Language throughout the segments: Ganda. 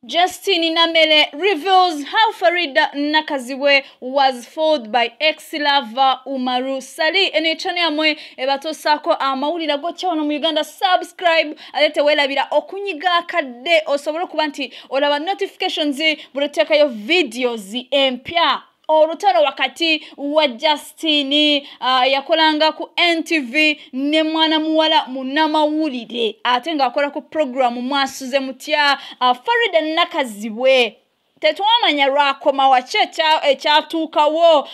Justine Namere reveals how Farida Nakazibwe was fooled by ex-lover Umaru Sali. Eno channel yamwe ebatosaako amawulire gokya wano mu Uganda. Subscribe ate teweerabira okunyiga akadde osobole okuba nti olaba notifications buli tuteekayo videos empya. Olutalo wakati wa Justine yakolanga ku NTV ne mwana muwala munnamawulire ate ng'akola ku programu Mwasuze Mutya, Farida Nakazibwe. Tetwamanya lwakoma waki ekyatuukawo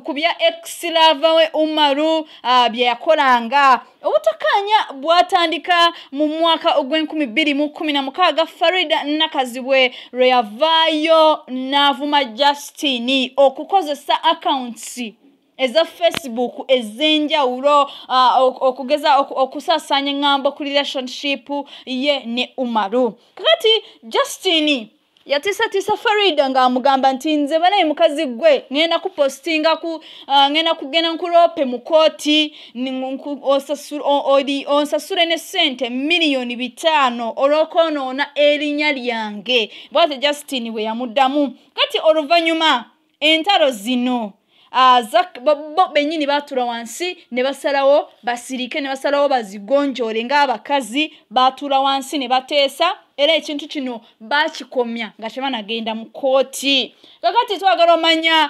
ku bya ex-lover we Umaru bye yakolanga. Obutakkaanya bwatandika mu mwaka ogw'e 2016, Farida Nakazibwe lwe yavaayo n'avuma Justine okukozesa accounts eza Facebook ez'enjawulo okugeza okusaasaanya eŋŋambo ku relationship ye ne Umaru. Kakati Justine yatiisatiisa Farida ng'amugamba nti, "Nze banaye mukazi gwe ŋŋenda kupostinga ku ŋŋenda kugenda nkuloope mu kooti, onsasule ne ssente 5 miliyoni olw'okwonoona erinnya lyange." Bw'atyo Justine bwe yamuddamu. Kati oluvannyuma entalo zino bo bennyini baatula wansi ne basalawo basirike, ne basalawo bazigonjoole ng'abakazi. Baatuula wansi ne bateesa era ekintu kino bakikomya nga tebanagenda mu kooti. Kakati twagala omanya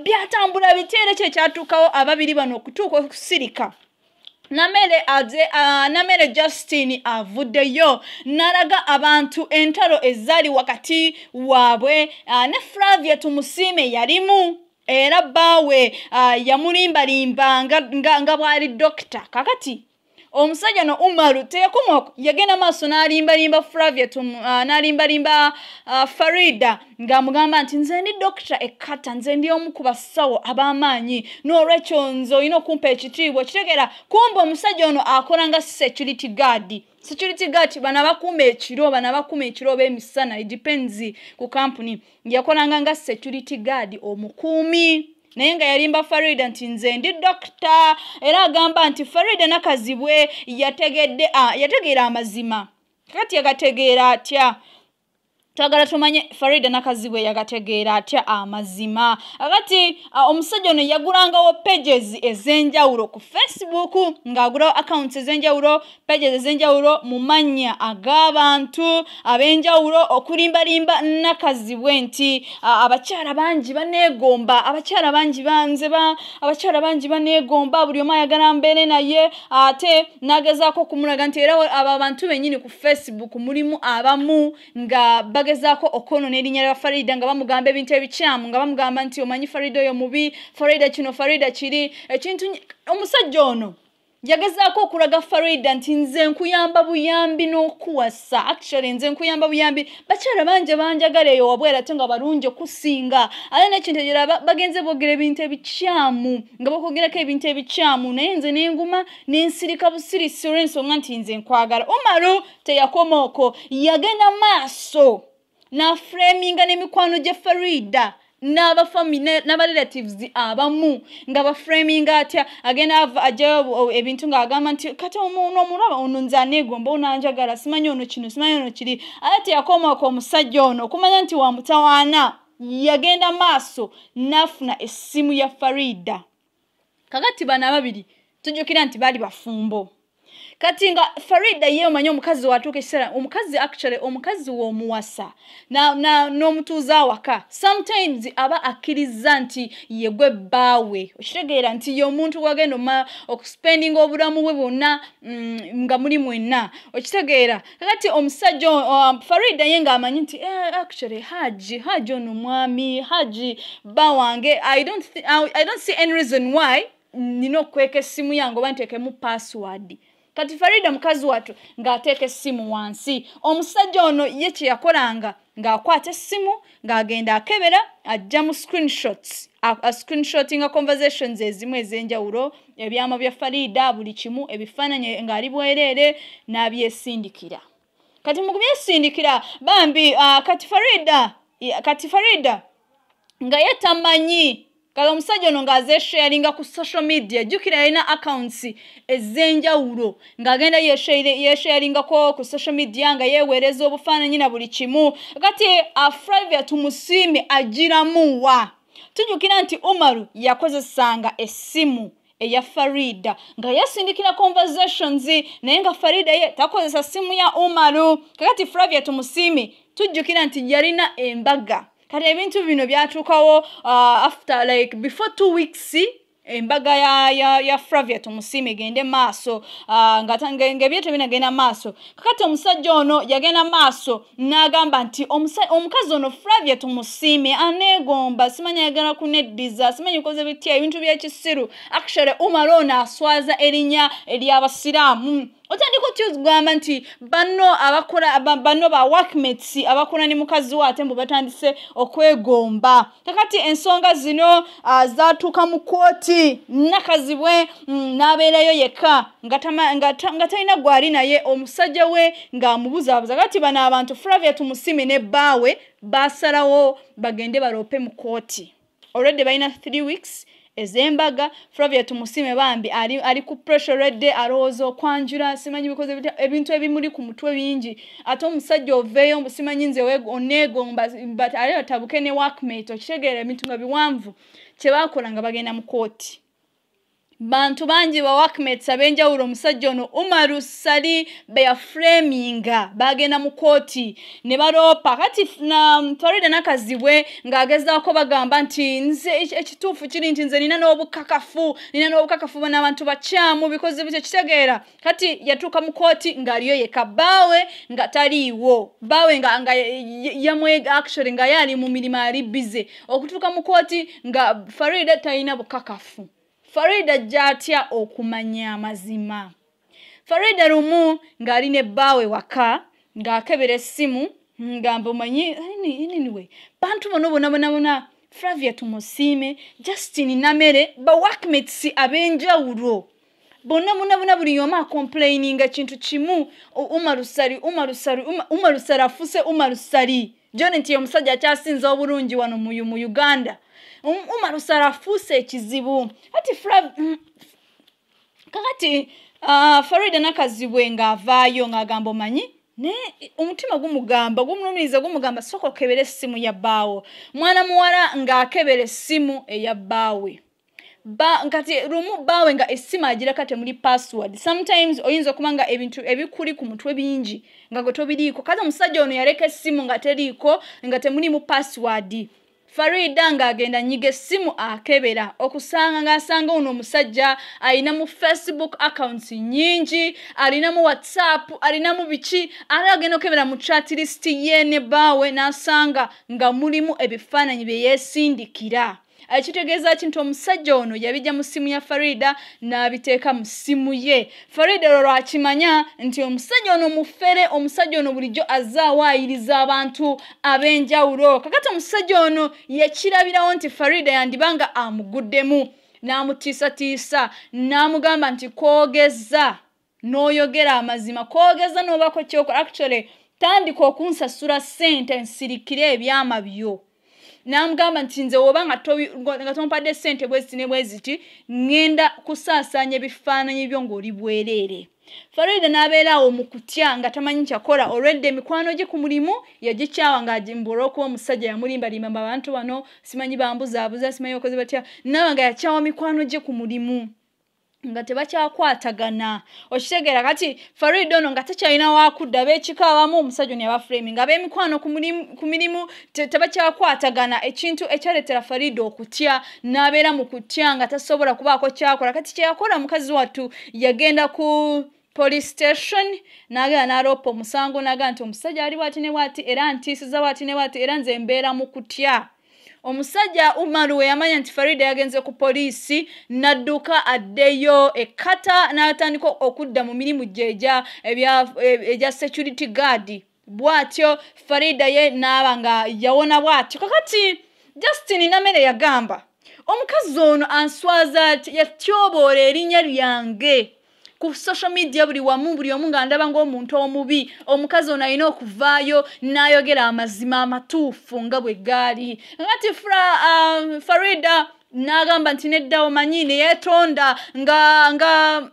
byatambula bitya era ki ekyatuukawo ababiri bano okutuuka okusirika. Namere aze Namere Justin avuddeyo n'alaga abantu entalo ezaali wakati waabwe ne Flavia Tumusiime yalimu era bbaawe yamulimbalimba nga bw'ali dokita. Kakati omusajja no Umaru teyakoma, yagenda maaso n'alimbalimba Flavia, n'alimbalimba Farida ng'amugamba nti, "Nze ndi dokita ekkata, nze ndi omu ku basawo ab'amaanyi, n'olwekyo nze olina okumpa ekitiibwa." Kitegeera kumba omusajja ono akola nga security guard. Security guard bano abakuuma ekiro, bano abakuuma ekiro oba emisana, it depends ku company. Yakolanga nga security guard, omukuumi, naye nga yalimba Farida nti, "Nze ndi dokita." Era agamba nti Farida Nakazibwe yategedde, yategeera amazima. Kati yagategeera atya? Twagala tumanye Farida Nakazibwe yagategeera atya amazima. Akati omusajja ono yagulangawo pages ez'enjawulo ku Facebook, ng'agulawo accounts ez'enjawulo, pages ez'enjawulo mu mannya ag'abantu ab'enjawulo, okulimbalimba Nakazibwe nti, "Abakyala bangi baneegomba, abakyala bangi banze ba abakyala bangi baneegomba, buli omu ayagala mbeere naye." Ate n'agezaako okumulaga nti era abo abantu bennyini ku Facebook mulimu abamu nga bagezaako okwonoona erinnya lya Farida, nga bamugamba ebintu ebikyamu, nga bamugamba nti, "Omanyi Farida oyo mubi, Farida kino, Farida kiri." Ekintu omusajja ono yagezaako okulaga Farida nti, "Nze nkuyamba buyambi n'okuwasa, actually nze nkuyamba buyambi, bakyala bangi banjagala eyo wabwera ate nga balungi okusinga." Ate n'ekintu ekirala, bagenze boogera ebintu ebikyamu, nga bakwogerako ebintu ebikyamu, naye nze nenguma nensirika busirisi olw'ensonga nti nze nkwagala. Umaru teyakoma okwo, yagenda maaso n'aframinga n'emikwano gye Farida n'abafamily n'abarelatives abamu. Nga baframinga atya? Agenda ajjayo ebintu ng'agamba nti, "Kati ono omulaba, ono nze aneegomba, ono anjagala, simanyi ono kino, simanyi ono kiri." Ate teyakomaako, omusajja ono okumanya nti wamutawaana, yagenda maaso n'afuna essimu ya Farida. Kakati bano ababiri tujjukira nti baali bafumbo. Kati nga Farida ye omanyi omukazi watuuka ekiseera, omukazi actually omukazi w'omuwasa n'omutuuza awaka, sometimes aba akkiriza nti yegwe bbaawe. Okitegeera nti ye omuntu wagenda okuspendinga obulamu bwe bwonna nga muli mwenna. Okitegeera? Kakati omusajja Farida ye ng'amanyi nti, actually Haji ono mwami Haji bba wange, I don't see any reason why nina okukweka essimu yange oba nteekemu password. Kati Farida mukazi wattu ng'ateeka essimu wansi. Omusajja ono ye kye yakolanga, ng'akwata essimu ng'agenda akebera, ajja mu screenshots, screenshotinga conversations ezimu ez'enjawulo, ebyama bya Farida, buli kimu, ebifaananyi ng'ali bwereere, n'abyesindikira. Kati mu kubyesindikira bambi, kati Farida nga ye tamanyi. Kale omusajja ono ng'azeesharinga ku social media, jjukira yalina accounts ez'enjawulo, ng'agenda yeesharingako ku social media nga yeeweereza obufaananyi na buli kimu. Kati Flavia Tumusiime agiramuwa. Tujjukira nti Umaru yakozesanga essimu eya Farida nga yasindikira conversations, naye nga Farida ye takozesa simu ya Umaru. Kakati Flavia Tumusiime tujjukira nti yalina embaga. Kati ebintu bino byatuukawo after like before 2 weeks embaga ya Flavia Tumusiime egende maaso, ng'ebintu binagenda maaso. Kakati omusajja ono yagenda maaso n'agamba nti omukazi ono Flavia Tumusiime aneegomba, simanyi ayagala kuneddiza, simanyi bikoze bitya, ebintu by'ekisiru. Actually Umar ono aswaza erinnya ery'Abasiraamu. Otandika otya okugamba nti banno abakola banno ba workmates abakola ne mukazi we ate mbu batandise okwegomba. Kakati ensonga zino zaatuuka mu kkooti, Nakazibwe n'abeerayo yekka nga talina gw'ali naye, omusajja we ng'amubuzaabuza. Kati bano abantu Flavia Tumusiime ne bbaawe baasalawo bagende baloope mu kkooti. Already balina 3 weeks ez'embaga. Flavia Tumusiime bambi ali ku pressure already, alowooza okwanjula, simanyi bikoze bitya, ebintu ebimuli ku mutwe bingi. Ate omusajja oveeyo mbu simanyi nze oneegomba, but ate otabuke ne workmate, okitegeera ebintu nga biwanvu. Kye baakola nga bagenda mu kkooti. Bantu bangi ba workmates ab'enjawulo omusajja ono Umaru Ssali beyaframinga bagenda mu kkooti ne baloopa. Kati Farida Nakazibwe ng'agezaako bagamba nti nze ekituufu kiri nti nze nina n'obukakafu bano abantu bakyamu bikoze bitya, kitegeera. Kati yatuuka mu kkooti ng'aliyo yekka, bbaawe nga taliiwo, bbaawe nga actually nga ye ali mu mirimu ali busy. Okutuuka mu kkooti nga Farida talina bukakafu. Farida ajja atya okumanya amazima? Farida lumu ng'ali ne bbaawe waka ng'akebera essimu, ngamba omanyi anyway bantu bano bonna bonna bonna Flavia Tumusiime, Justin Namere, ba workmates ab'enjawulo bonna bonna bonna buli omu acomplaininga kintu kimu, Umaru Ssali, Umaru Ssali, Umaru Ssali afuuse Umaru Ssali. John nti omusajja akyasinze obulungi wano mu Uganda. Umaru Ssali afuuse ekizibu. Kakati Farida Nakazibwe ng'avaayo ng'agamba omanyi, naye omutima gumugamba, gumulumiriza, gumugamba sooka okebere essimu ya bbaawo. Mwana muwala ng'akebera essimu eya bbaawe. Kati lumu bbaawe nga essimu agireka temuli password. Sometimes oyinza okuba nga ebintu ebikuli ku mutwe bingi nga gwe tobiriiko. Kati omusajja ono yaleka essimu nga teriiko, nga temulimu password. Farida ng'agenda nyiga essimu akebera okusanga ng'asanga ono omusajja alinamu Facebook accounts nnyingi, alinamu WhatsApp, alinamu biki. Ate agenda okebera mu chat list ye ne bbaawe n'asanga nga mulimu ebifaananyi bye yeesindikira. Ekitegeeza ki nti omusajja ono yabijja mu ssimu ya Farida n'abiteeka mu ssimu ye. Farida olwo lwakimanya nti omusajja ono mufere, omusajja ono bulijjo azze awaayiriza abantu ab'enjawulo. Kakati omusajja ono yakirabirawo nti Farida yandibanga amuguddemu, n'amutiisatiisa, n'amugamba nti kwogeza n'oyogera amazima, kwogeza n'obaako ky'okola. Actually tandika okunsasula ssente nsirikire ebyama byo. N'amugamba nti nze woba nga tompadde ssente bweziti ne bweziti, ŋŋenda kusaasaanya ebifaananyi byo ng'oli bwereere. Farida n'abeera awo mu kutya nga tamanyi kyakola. Olwedde emikwano gye ku mulimu yagikyawa ng'agimba olw'okuba omusajja yamulimbalimba mbu abantu bano simanyi bambuzaabuza, simanyi bakoze batya. Naaba nga yakyawa mikwano gye ku mulimu nga tebakyakwatagana. Okitegeera kati Farida ono nga takyalina waakudda, ab'ekika abamu omusajja ono yabaframinga, ab'emikwano ku mirimu tebakyakwatagana, ekintu ekyaleetera Farida okutya, n'abeera mu kutya nga tasobola kubaako ky'akola. Kati kye yakola mukazi wattu yagenda ku police station n'agenda n'aloopa omusango, n'agamba nti omusajja ali bw'ati ne bw'ati, era ntiisiza bw'ati ne bw'ati, era nze mbeera mu kutya. Omusajja Umaru we yamanya nti Farida yagenze ku poliisi, n'adduka addeyo e Qatar n'atandika okudda mu mirimu gye egya security guard. Bw'atyo Farida ye n'aba nga yawona bw'atyo. Kakati Justin Namere yagamba omukazi ono answaza, yatyoboola erinnya lyange ku social media buli wamu, buli omu nga ndaba ng'omuntu omubi. Omukazi ono alina okuvaayo n'ayogera amazima amatuufu nga bwe gaali. Kakati Farida N'agamba nti nedda, omanyi, neyeetonda nga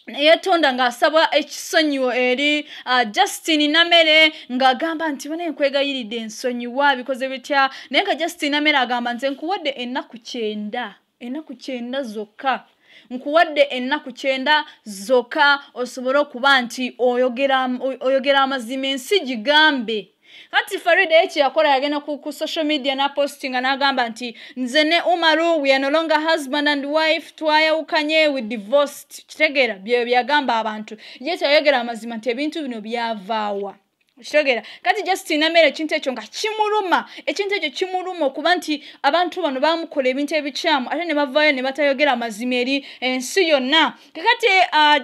yetonda ng'asaba ekisonyiwo eri Justin Namere, ng'agamba nti bane nkwegayiridde ensonyiwa, bikoze bitya. Naye nga Justin Namere agamba nti nkuwadde ennaku 90, ennaku 90 zokka, nkuwadde ennaku 90 zokka osobole okuba nti oyogera amazima, ensi gigambe. Kati Farida ye kyeyakola, yagenda ku social media n'apostinga n'agamba nti nze ne Umaru, we are no longer husband and wife, twayawukanye, we divorced. Kitegeera bye byagamba abantu. Ye kyayogera amazima nti ebintu bino byavaawa, kitegeera? Kati Justin Namere ekintu ekyo nga kimuluma, ekintu ekyo kimuluma okuba nti abantu bano bamukola ebintu ebikyamu ate ne bavaayo ne batayogera amazima eri ensi yonna. Kakati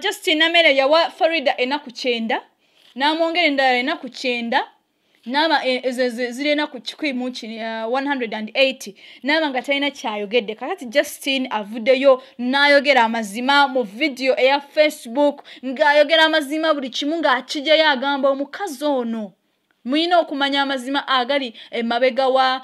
Justin Namere yawa Farida ennaku 90, n'amwongera endala ennaku 90, n'aba ezo ziri ennaku 180, n'aba nga talina kyayogedde. Kakati Justin avuddeyo n'ayogera amazima mu vidiyo eya Facebook, ng'ayogera amazima buli kimu ng'akijjayo, agamba omukazi ono mulina okumanya amazima agali emabega wa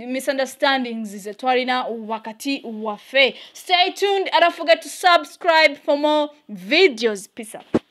misunderstandings ze twalina wakati waffe. Stay tuned and don't forget to subscribe for more videos. Peace up.